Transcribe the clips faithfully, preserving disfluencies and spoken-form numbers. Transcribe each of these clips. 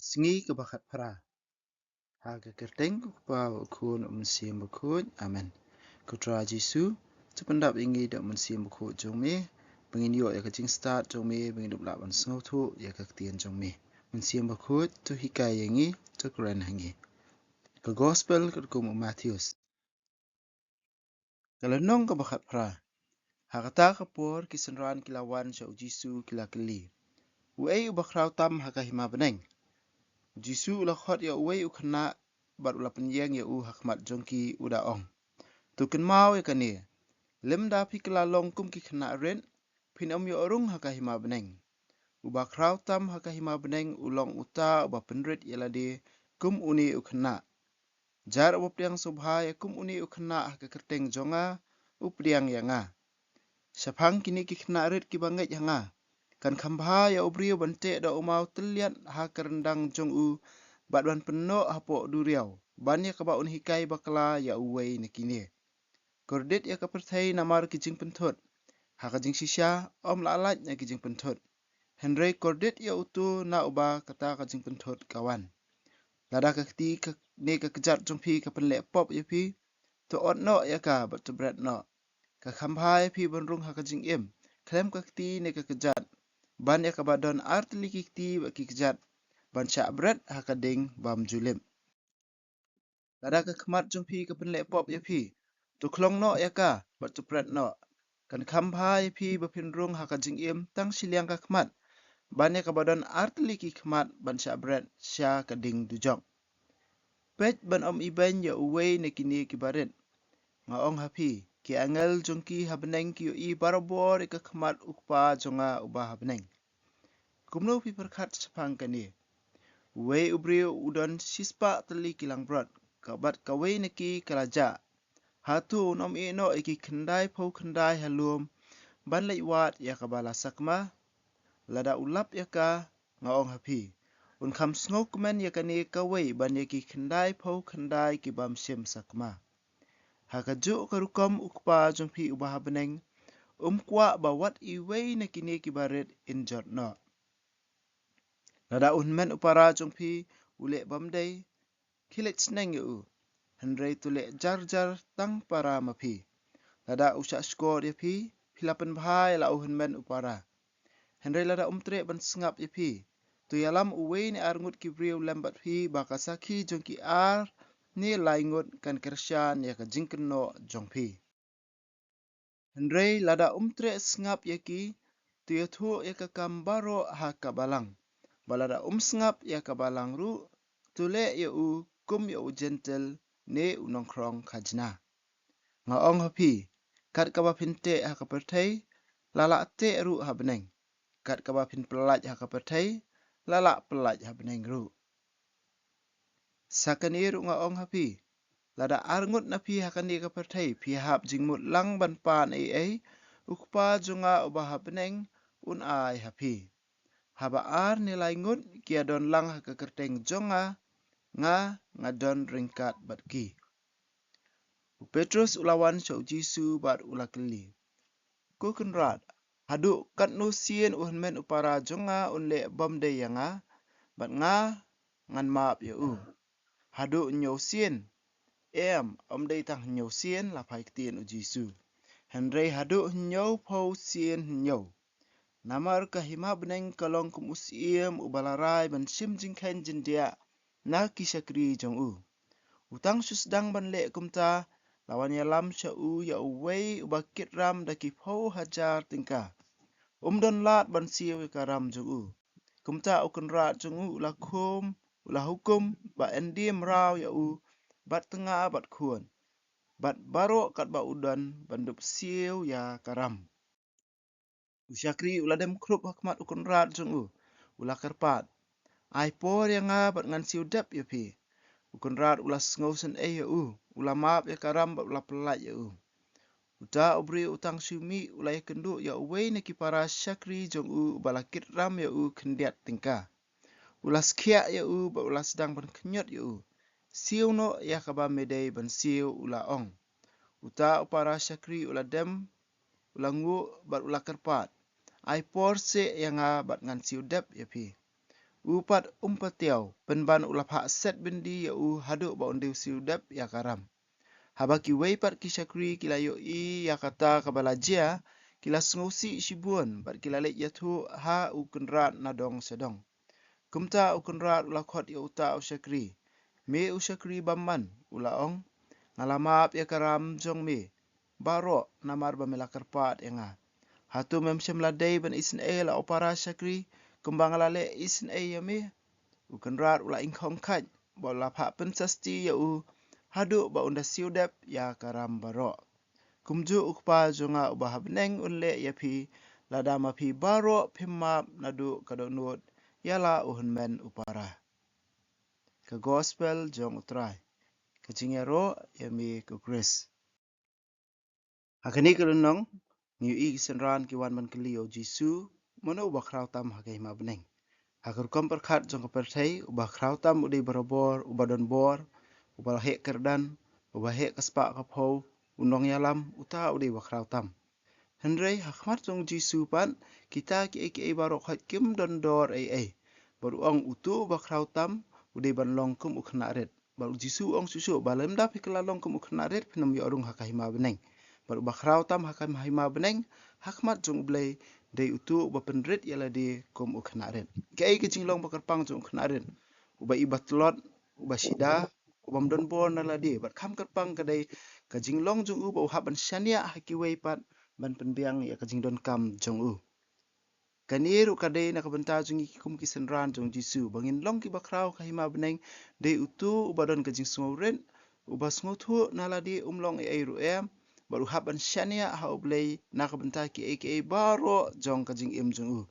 Sngi kaba khatphra. Ha ka kyrteng u Kpa, u Khun, u Mynsiem Bakhuid. Amen. Ko Trai Jisu, to pyndap ïa ngi da u Mynsiem Bakhuid jong me, ba ngin ïoh ïa ka jingstad jong me, ba ngin dup lah ban sngewthuh ïa ka ktien jong me. Mynsiem Bakhuid, to hikai ïa ngi, to kren ha ngi. Ka Gospel katkum u Mathaios. Ka lynnong kaba khatphra. Ha kata ka por ki synran ki la wan sha u Jisu, ki la kylli: Uei uba khraw tam ha ka hima bneng? U Jisu u la khot ïa uwei u khynnah bad u la pynïeng ïa u ha khmat jong ki, u da ong: To kynmaw ïa kane: lymda phi kylla long kum ki khynnah rit, phin ym ïoh rung ha ka hima bneng. Uba khraw tam ha ka hima bneng u long uta uba pynrit ïa lade kum une u khynnah. Jar uba pdiang sngewbha ïa kum une u khynnah ha ka kyrteng jong nga, u pdiang ïa nga. Shaphang kine ki khynnah rit kiba ngeit ha nga, kan kham bha ïa u briew ban teh da u maw tylliat ha ka ryndang jong u, bad ban pynnoh hapoh duriaw, ban ïa kaba un hikai bakla ïa uwei na kine. Kordit ïa ka pyrthei namar ki jingpynthut, ha ka jingshisha ym lah lait na ki jingpynthut. Hynrei kordit ïa uto na uba kata ka jingpynthut ka wan. Lada ka kti ka, ne ka kjat jong phi ka pynleh pop ïa phi, to ot noh ïa ka bad to bret noh. Ka kham bha ïa phi ban rung ha ka jingim khlem ka kti ne ka kjat, ban ïa kaba don ar tylli ki kti bad ki kjat ban shah bret ha ka ding bym ju lip. Lada ka khmat jong phi ka pynleh pop ïa phi, to khlong noh ïa ka bad to bret noh. Kan kham bha ïa phi ba phin rung ha ka jingim tang shiliang ka khmat, ban ïa kaba don ar tylli ki khmat ban shah bret sha ka ding dujok. Peit ban ym ibeiñ ïa uwei na kine kiba rit. Nga ong ha phi, ki angel jong ki ha bneng ki ïohi barabor ïa ka khmat u Kpa jong nga uba ha bneng. Kumno phi pyrkhat shaphang kane? Uwei u briew u don shispah tylli ki langbrot, ka bad kawei na ki ka la jah. Hato un ym ïeh noh ïa ki khyndai phew khyndai ha lum ban leit wad ïa kaba la sakma? Lada u lap ïa ka, nga ong ha phi, un kham sngewkmen ïa kane kawei ban ïa ki khyndai phew khyndai ki bym shym sakma. Ha kajuh ka rukom u Kpa jong phi uba ha bneng um kwah ba wat iwei na kine kiba rit in jot noh. Lada u hynmen u para jong phi u leh bym dei, khie leit sneng ïa u, hynrei to leh jar jar tang para ma phi. Lada u shah shkor ïa phi, phi la pynbha ïa la u hynmen u para. Hynrei lada um treh ban sngap ïa phi, to ïalam uwei ne ar ngut ki briew lem bad phi, ba ka sakhi jong ki ar ne lai ngut kan kyrshan ïa ka jingkynnoh jong phi. Hynrei lada um treh sngap ïa ki, to ïathuh ïa ka kam baroh ha ka balang. Bad lada um sngap ïa ka balang ruh, to leh ïa u kum ïa u jentil ne u nongkhrong khajna. Nga ong ha phi, kat kaba phin teh ha ka pyrthei, la lah teh ruh ha bneng. Kat kaba phin pyllait ha ka pyrthei, la lah pyllait ha bneng ruh. Sa kane ruh nga ong ha phi, lada ar ngut na phi ha kane ka pyrthei phi hap jingmut lang ban pan ei ei, u Kpa jong nga uba ha bneng un ai ha phi. Haba ar ne lai ngut ki ïadon lang ha ka kyrteng jong nga, nga, nga don ryngkat bad ki. U Petrus u la wan sha u Jisu bad u la kylli: Ko Kynrad, haduh katno sien u hynmen u para jong nga un leh bym dei ïa nga, bad nga ngan map ïa u? Haduh hynñiew sien? Em, ym dei tang hynñiew sien, la phai ktien u Jisu, hynrei haduh hynñiew phew sien hynñiew. Namar ka hima bneng ka long kum u syiem uba la rai ban shim jingkheiñ jingdiah na ki shakri jong u. U tang shu sdang ban leh kumta, la wan ïalam sha u ïa uwei uba kit ram da ki phew hajar tyngka. Um don lad ban siew ïa ka ram jong u. Kumta u kynrad jong u u la khum, u la hukum ba yn die mraw ïa u bad tnga bad khun, bad baroh katba u don ban dup siew ïa ka ram. U shakri u la dem khrup ha khmat u kynrad jong u, u la kyrpad: Ai por ïa nga bad ngan siew dep ïa phi. U kynrad u la sngewsynei ïa u, u la map ïa ka ram bad u la pyllait ïa u. Uta u briew u tang shu mih, u la ïakynduh ïa uwei na ki para shakri jong u uba la kit ram ïa u khyndiat tyngka. U la skhiah ïa u bad u la sdang ban khñiot ïa u. Siew noh ïa kaba me dei ban siew, u la ong. Uta u para shakri u la dem, u la nguh bad u la kyrpad: Ai por seh ïa nga bad ngan siew dep ïa phi. U pat um patiaw, pynban u la phah set byndi ïa u haduh ba un dei u siew dep ïa ka ram. Haba kiwei pat ki shakri ki la ïohi ïa kata kaba la jia, ki la sngewsih shibun bad ki la leit ïathuh ha u kynrad na dong sha dong. Kumta u kynrad u la khot ïa uta u shakri. Me u shakri bymman, u la ong. Nga la map ïa ka ram jong me baroh namar ba me la kyrpad ïa nga. Hato mem shym la dei ban isynei la u para shakri kumba nga la leh isynei ïa me? U kynrad u la ingkhong khat bad u la phah pynsasti ïa u haduh ba un da siew dep ïa ka ram baroh. Kumjuh u Kpa jong nga uba ha bneng un leh ïa phi, lada ma phi baroh phim map naduh ka dohnud ïa la u hynmen u para. Ka Gospel jong U Trai. Ka jingïaroh ïa me ko Khrist. Ha kane ka lynnong ngi ïohi ki synran ki wan ban kylli ïa U Jisu, mano uba khraw tam ha ka hima bneng. Ha ka rukom pyrkhat jong ka pyrthei, uba khraw tam u dei barabor uba don bor, uba la heh kyrdan, uba heh ka spah ka phew, u nongïalam, uta u dei uba khraw tam. Hynrei ha khmat jong U Jisu pat, kita kiei kiei baroh khoit kim don dor ei ei. Bad u ong uto uba khraw tam u dei ban long kum u khynnah rit. Bad U Jisu u ong shuh shuh ba lymda phi kylla long kum u khynnah rit phin ym ïoh rung ha ka hima bneng. Bad uba khraw tam ha ka hima bneng ha khmat jong U Blei dei uto uba pynrit ïa lade kum u khynnah rit. Kaei ka jinglong ba kyrpang jong u khynnah rit? Uba i ba tlot, uba shida, ubym don bor na lade. Bad kham kyrpang ka dei ka jinglong jong u ba u hap ban shaniah ha kiwei pat ban pynbiang ïa ka jingdonkam jong u. Kane ruh ka dei na ka bynta jong ngi kum ki synran jong U Jisu, ba ngin long kiba khraw ka hima bneng. Dei uto uba don ka jingsngewrit, uba sngewthuh na lade um long ei ei ruh em, bad u hap ban shaniah ha U Blei na ka bynta kiei kiei baroh jong ka jingim jong u.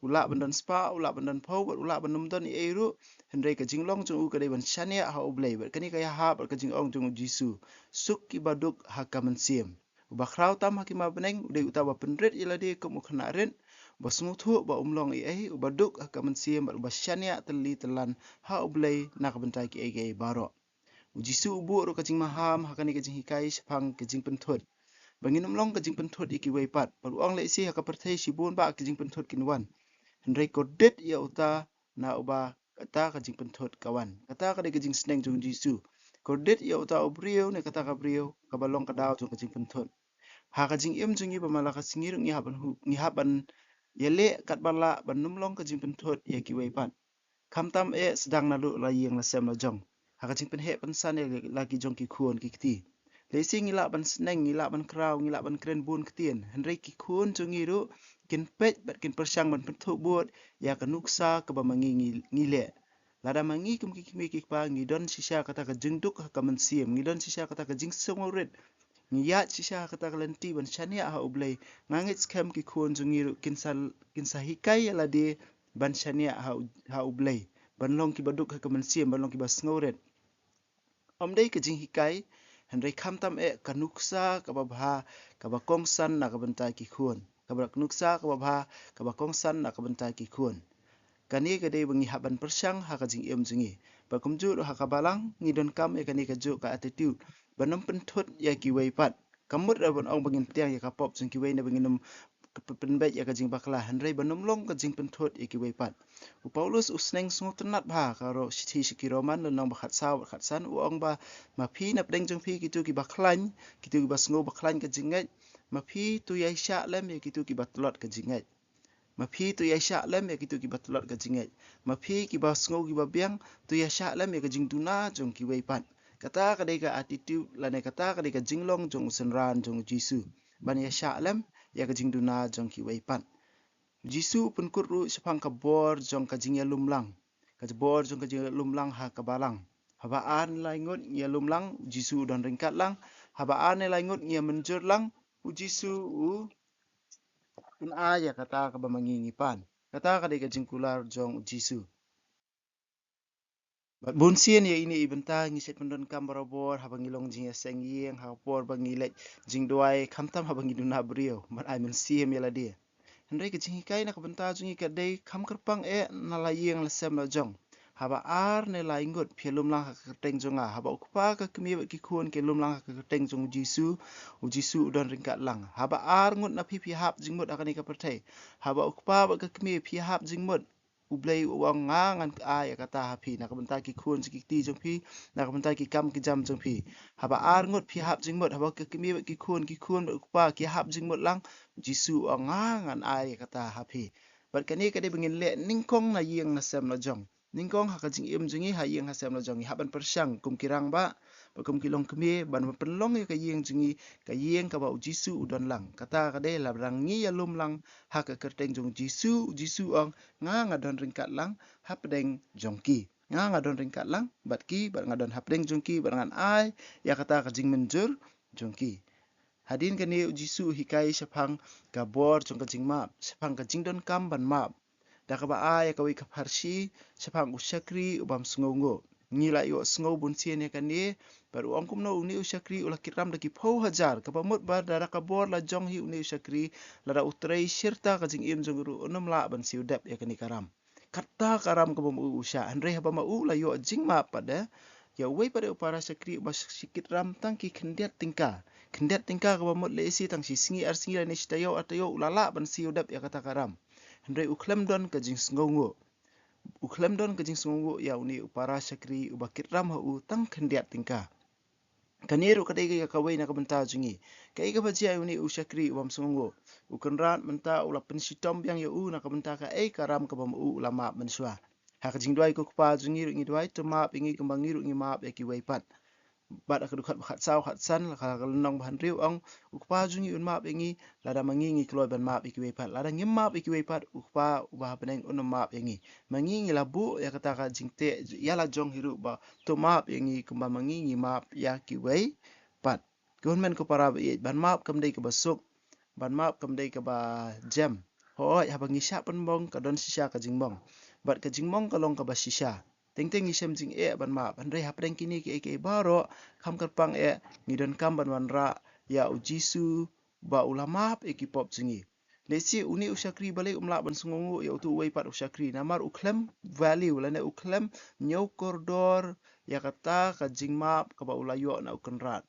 U lah ban don spah, u lah ban don phew, bad u lah ban ym don ei ei ruh, hynrei ka jinglong jong u ka dei ban shaniah ha U Blei. Bad kane ka ïahap bad ka jingong jong U Jisu, suk kiba duk ha ka mynsiem. Uba khraw tam ha ka hima bneng u dei uta uba pynrit ïa lade kum u khynnah rit, uba sngewthuh ba um long ei ei, uba duk ha ka mynsiem bad uba shaniah tylli tyllan ha U Blei na ka bynta kiei kiei baroh. U Jisu u buh ruh ka jingmaham ha kane ka jinghikai shaphang ka jingpynthut, ba ngin ym long ka jingpynthut ïa kiwei pat. Bad u ong lehse ha ka pyrthei shibun bah ka jingpynthut kin wan, hynrei kordit ïa uta na uba kata ka jingpynthut ka wan. Kata ka dei ka jingsneng jong U Jisu. Kordit ïa uta u briew ne kata ka briew kaba long ka daw jong ka jingpynthut. Ha ka jingim jong ngi ba man la ka sngi ruh ngi hap ban hu-, ngi hap ban ïaleh katba lah ban ym long ka jingpynthut ïa kiwei pat. Khamtam eh sdang naduh la ïing la sem la jong. Ha ka jingpynheh pynsan ïa la ki jong ki khun ki kti. Lehse ngi lah ban sneng, ngi lah ban khraw, ngi lah ban kren bun ktien, hynrei ki khun jong ngi ruh kin peit bad kin pyrshang ban pynthuh bud ïa ka nuksa kaba ma ngi ngi, ngi leh. Lada ma ngi kum ki kmie ki kpa ngi don shisha kata ka jingduk ha ka mynsiem, ngi don shisha kata ka jingsngewrit, ngi ïaid shisha kata ka lynti ban shaniah ha U Blei, nga ngeit skhem ki khun jong ngi ruh kin sa, kin sa hikai ïa lade ban shaniah ha U, ha U Blei, ban long kiba duk ha ka mynsiem, ban long kiba sngewrit. Ym dei ka jinghikai, hynrei khamtam eh ka nuksa kaba bha kaba kongsan na ka bynta ki khun. Kaba, ka nuksa kaba bha kaba kongsan na ka bynta ki khun. Kane ka dei ba ngi hap ban pyrshang ha ka jingim jong ngi. Bad kumjuh ruh ha ka balang ngi donkam ïa kane kajuh ka attitude ban ym pynthut ïa kiwei pat. Ka mut ruh ban ong ba ngin pdiang ïa ka pop jong kiwei ne ba ngin ym p-, pynbeit ïa ka jingbakla, hynrei ban ym long ka jingpynthut ïa kiwei pat. U Paulus u sneng sngewtynnat bha ha ka ro-, shithi sha ki Roman lynnong ba khatsaw bad khatsan, u ong ba ma phi na pdeng jong phi kito kiba khlaiñ, kito kiba sngew ba khlaiñ ka jingngeit, ma phi to ïaishah lem ïa kito kiba tlot ka jingngeit. Ma phi to ïaishah lem ïa kito kiba tlot ka jingngeit. Ma phi kiba sngew kiba biang to ïaishah lem ïa ka jingduna jong kiwei pat. Kata ka dei ka attitude lane kata ka dei ka jinglong jong u synran jong U Jisu, ban ïaishah lem ïa ka jingduna jong kiwei pat. U Jisu u pynkut ruh shaphang ka bor jong ka jingïalumlang. Ka bor jong ka jingïalumlang ha ka balang. Haba ar ne lai ngut ngi ïalumlang, U Jisu u don ryngkat lang. Haba ar ne lai ngut ngi ïamynjur lang, U Jisu u pyn-ai ïa kata kaba ma ngi ngi pan. Kata ka dei ka jingkular jong U Jisu. Bad bun sien ïa ine i bynta ngi shait pyndonkam barabor haba ngi long jingïaseng ïing, ha ka por ba ngi leit jingduwai, khamtam haba ngi duna briew ban ai mynsiem ïa lade. Hynrei ka jinghikai na ka bynta jong ngi ka dei kham kyrpang eh na la ïing la sem la jong. Haba ar ne lai ngut phi ïalumlang ha ka kyrteng jong nga, haba u kpa ka kmie bad ki khun ki ïalumlang ha ka kyrteng jong U Jisu, U Jisu u don ryngkat lang. Haba ar ngut na phi phi hap jingmut ha kane ka pyrthei, haba u kpa bad ka kmie phi hap jingmut, U Blei u ong, nga ngan ai ïa kata ha phi, na ka bynta ki khun ki kti jong phi, na ka bynta ki kam ki jam jong phi. Haba arngut phi hap jingmut, haba ki kmie bad ki khun, ki khun bad u kpa ki hap jingmut lang, Jisu u ong, nga ngan ai ïa kata ha phi. Bad kane ka dei ba ngin leh nyngkong na ïing na sem la jong. Nyngkong ha ka jingim jong ngi, ha ïing ha sem la jong ngi, hap ban pyrshang kum ki rangbah bad kum ki longkmie, ban pynlong ïa ka ïing jong ngi ka ïing kaba u Jisu u don lang. Kata ka dei lada ngi ïalum lang ha ka kyrteng jong u Jisu, u Jisu u ong, nga nga don ryngkat lang hapdeng jong ki. Nga nga don ryngkat lang bad ki, bad nga don hapdeng jong ki, bad ngan ai ïa kata ka jingmynjur jong ki. Hadien kane u Jisu u hikai shaphang ka bor jong ka jingmap, shaphang ka jingdonkam ban map, da kaba ai ïa kawei ka pharshi shaphang u shakri u bym sngewnguh. Ngi la ïohsngew bunsien ïa kane, bad u ong kumno une u shakri u la kit ram da ki phew hajar, kaba mut ba lada ka bor la jong hi une u shakri, lada u trei shirta ka jingim jong u ruh un ym lah ban siew dep ïa kane ka ram. Kata ka ram kaba ma u u shah, hynrei haba ma u la ïoh jingmap pat de, ïa uwei pat de u para shakri uba shi kit ram tang ki khyndiat tyngka. Khyndiat tyngka kaba mut lehse tang shi sngi ar sngi lane shi taïew ar taïew u la lah ban siew dep ïa kata ka ram. Hynrei u khlem don ka jingsngewnguh. U khlem don ka jingsngewnguh ïa une u para shakri uba kit ram ha u tang khyndiat tyngka. Kane ruh ka dei ka kawei na ka bynta jong ngi. Kaei kaba jia ïa une u shakri u bym sngewnguh? U Kynrad mynta u la pynshitom biang ïa u na ka bynta kaei ka ram kaba ma u u la map mynshuwa. Ha ka jingduwai ko Kpa jong ngi ruh ngi duwai, to map ïa ngi kumba ngi ruh ngi map ïa kiwei pat. Bad ha ka dkhot ba khatsaw khatsan, la ka lynnong ba hynriew ong, u Kpa jong ngi un map ïa ngi lada ma ngi ngi kloi ban map ïa kiwei pat. Lada ngim map ïa kiwei pat, u Kpa uba ha bneng un ym map ïa ngi. Ma ngi ngi la buh ïa kata ka jingteh ïa la jong hi ruh ba to map ïa ngi kumba ma ngi ngi map ïa kiwei pat. Ko hynmen ko para ba ïeit, ban map kam dei kaba suk, ban map kam dei kaba jem. Hooid, haba ngi shah pynmong ka don shisha ka jingmong, bad ka jingmong ka long kaba shisha. Teng teng ngi shem jingeh ban map, hynrei hapdeng kine kiei kiei baroh, kham kyrpang eh ngi donkam ban wanrah ïa u Jisu ba u la map ïa ki pop jong ngi. Lehse une u shakri balei um lah ban sngewnguh ïa utu uwei pat u shakri, namar u khlem value lane u khlem ñiew kordor ïa kata ka jingmap kaba u la ïoh na u Kynrad.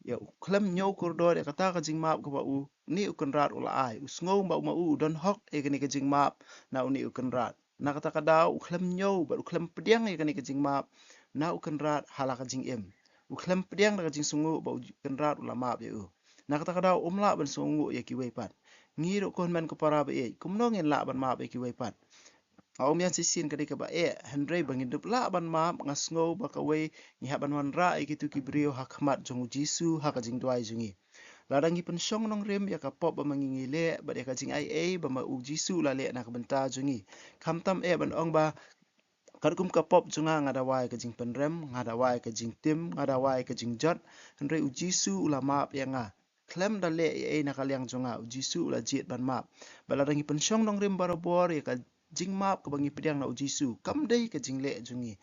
Ïa u khlem ñiew kordor ïa kata ka jingmap kaba une u Kynrad u la ai. U sngew ba u ma u u don hok ïa kane ka jingmap na une u Kynrad. Na kata ka daw u khlem ñiew bad u khlem pdiang ïa kane ka jingmap na u Kynrad ha la ka jingim. U khlem pdiang da ka jingsngewnguh ba u Kynrad u la map ïa u. Na kata ka daw um lah ban sngewnguh ïa kiwei pat. Ngi ruh ko hynmen ko para ba ïeit, kumno ngin lah ban map ïa kiwei pat? Nga ong biang shisien ka dei kaba eh, hynrei ba ngin dup lah ban map, nga sngew ba kawei ngi hap ban wanrah ïa kitu ki briew ha khmat jong u Jisu ha ka jingduwai jong ngi. Lada ngi pynshong nongrim ïa ka pop ba ma ngi ngi leh bad ïa ka jingaiei ba ma u Jisu u la leh na ka bynta jong ngi, khamtam eh ban ong ba katkum ka pop jong nga, nga dawa ïa ka jingpynrem, nga dawa ïa ka jingtim, nga dawa ïa ka jingjot, hynrei u Jisu u la map ïa nga. Khlem da leh ei ei na ka liang jong nga, u Jisu u la jied ban map. Bad lada ngi pynshong nongrim barabor ïa ka jingmap kaba ngi pdiang na u Jisu, kam dei ka jingleh jong ngi.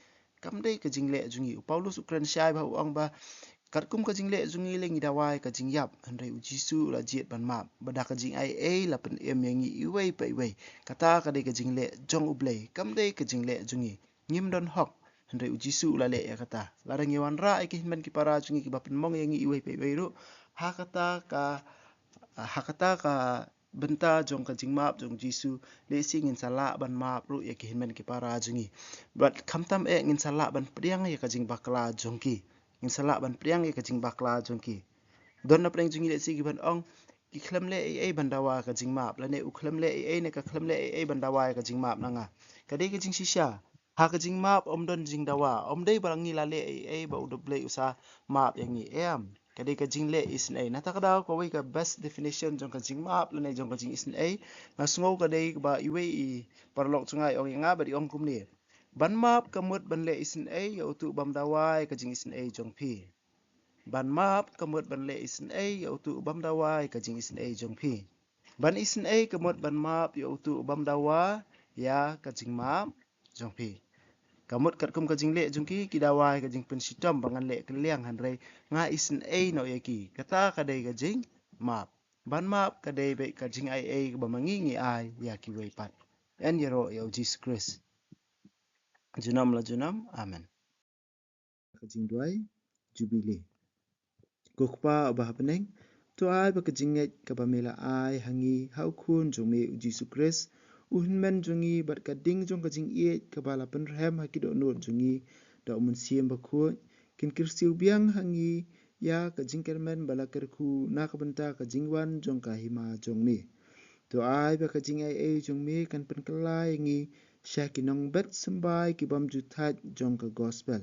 Kam dei ka jingleh jong ngi. U Paulus u kren shai ba u ong ba katkum ka jingleh jong ngi lei ngi dawa ïa ka jingïap, hynrei u Jisu u la jied ban map. Bad da ka jingaiei la pynim ïa ngi iwei pa iwei. Kata ka dei ka jingleh jong U Blei, kam dei ka jingleh jong ngi. Ngim don hok, hynrei u Jisu u la leh ïa kata. Lada ngi wanrah ïa ki hynmen ki para jong ngi kiba pynmong ïa ngi iwei pa iwei ruh ha kata ka, ha kata ka bynta jong ka jingmap jong u Jisu, lehse ngin sa lah ban map ruh ïa ki hynmen ki para jong ngi. Bad khamtam eh ngin sa lah ban pdiang ïa ka jingbakla jong ki. Ngin sa lah ban pdiang ïa ka jingbakla jong ki. Don na pdeng jong ngi lehse kiban ong, ki khlem leh ei ei ban dawa ka jingmap, lane u khlem leh ei ei ne ka khlem leh ei ei ban dawa ïa ka jingmap na nga. Ka dei ka jingshisha. Ha ka jingmap ym don jingdawa, ym dei ba ngi la leh ei ei ba u Blei u sa map ïa ngi, em. Ka dei ka jingleh isynei. Na kata ka daw kawei ka best definition jong ka jingmap lane jong ka jingisynei, nga sngew ka dei ba iwei i paralok jong nga i ong ïa nga bad i ong kumne. Ban map ka mut ban leh isynei ïa utu u bym dawa ïa ka jingisynei jong phi. Ban map ka mut ban leh isynei ïa utu u bym dawa ïa ka jingisynei jong phi. Ban isynei ka mut ban map ïa utu u bym dawa ïa ka jingmap jong phi. Ka mut katkum ka jingleh jong ki, ki dawa ïa ka jingpynshitom ba ngan leh kylliang, hynrei nga isynei noh ïa ki. Kata ka dei ka jingmap. Ban map ka dei beit ka jingaiei kaba ma ngi ngi ai ïa kiwei pat. Yn ïaroh ïa u Jisu Khrist. Junom la junom. Amen. Ka jingduwai Jubili. Ko Kpa uba ha bneng, to ai ba ka jingngeit kaba me la ai ha ngi ha u Khun jong me u Jisu Khrist, u hynmen jong ngi bad ka ding jong ka jingïeit kaba la pynrhem ha ki dohnud jong ngi da u Mynsiem Bakhuid, kin kyrsiew biang ha ngi ïa ka jingkyrmen ba la kyrkhu na ka bynta ka jingwan jong ka hima jong me. To ai ba ka jingaiei jong me kan pynkylla ïa ngi sha ki nongbet symbai ki bym ju thait jong ka gospel.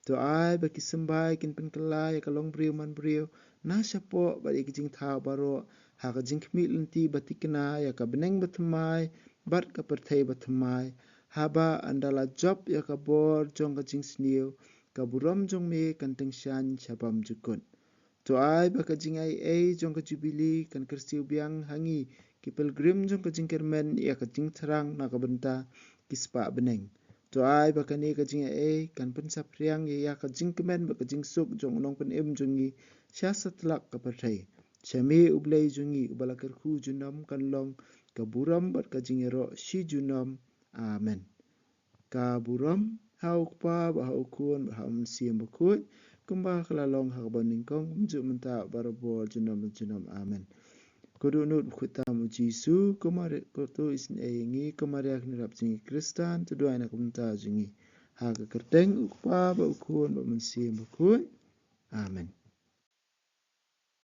To ai ba ki symbai kin pynkylla ïa ka longbriew manbriew na shapoh bad ïa ki jingthaw baroh ha ka jingkhmih lynti ba thikna ïa ka bneng ba thymmai bad ka pyrthei ba thymmai, haba ynda la jop ïa ka bor jong ka jingsniew, ka burom jong me kan tyngshaiñ sha bymjukut. To ai ba ka jingaiei jong ka jubili kan kyrsiew biang ha ngi ki pilgrim jong ka jingkyrmen ïa ka jingthrang na ka bynta ki spah bneng. To ai ba kane ka jingaiei kan pynsaphriang ïa ka jingkmen bad ka jingsuk jong u Nongpynim jong ngi sha satlak ka pyrthei. Sha me U Blei jong ngi uba la kyrkhu junom kan long ka burom bad ka jingïaroh shi junom. Amen. Ka burom ha U Kpa bad ha U Khun bad ha U Mynsiem Bakhuid, kumba ka la long ha kaba nyngkong, mynjur mynta, barabor, junom junom. Amen. Ko dohnud bakhuid tam U Jisu, ko Maria, ko to isynei ïa ngi, ko Maria kynrap jong ngi Khristan, to duwai na ka bynta jong ngi. Ha ka kyrteng U Kpa bad U Khun bad U Mynsiem Bakhuid. Amen.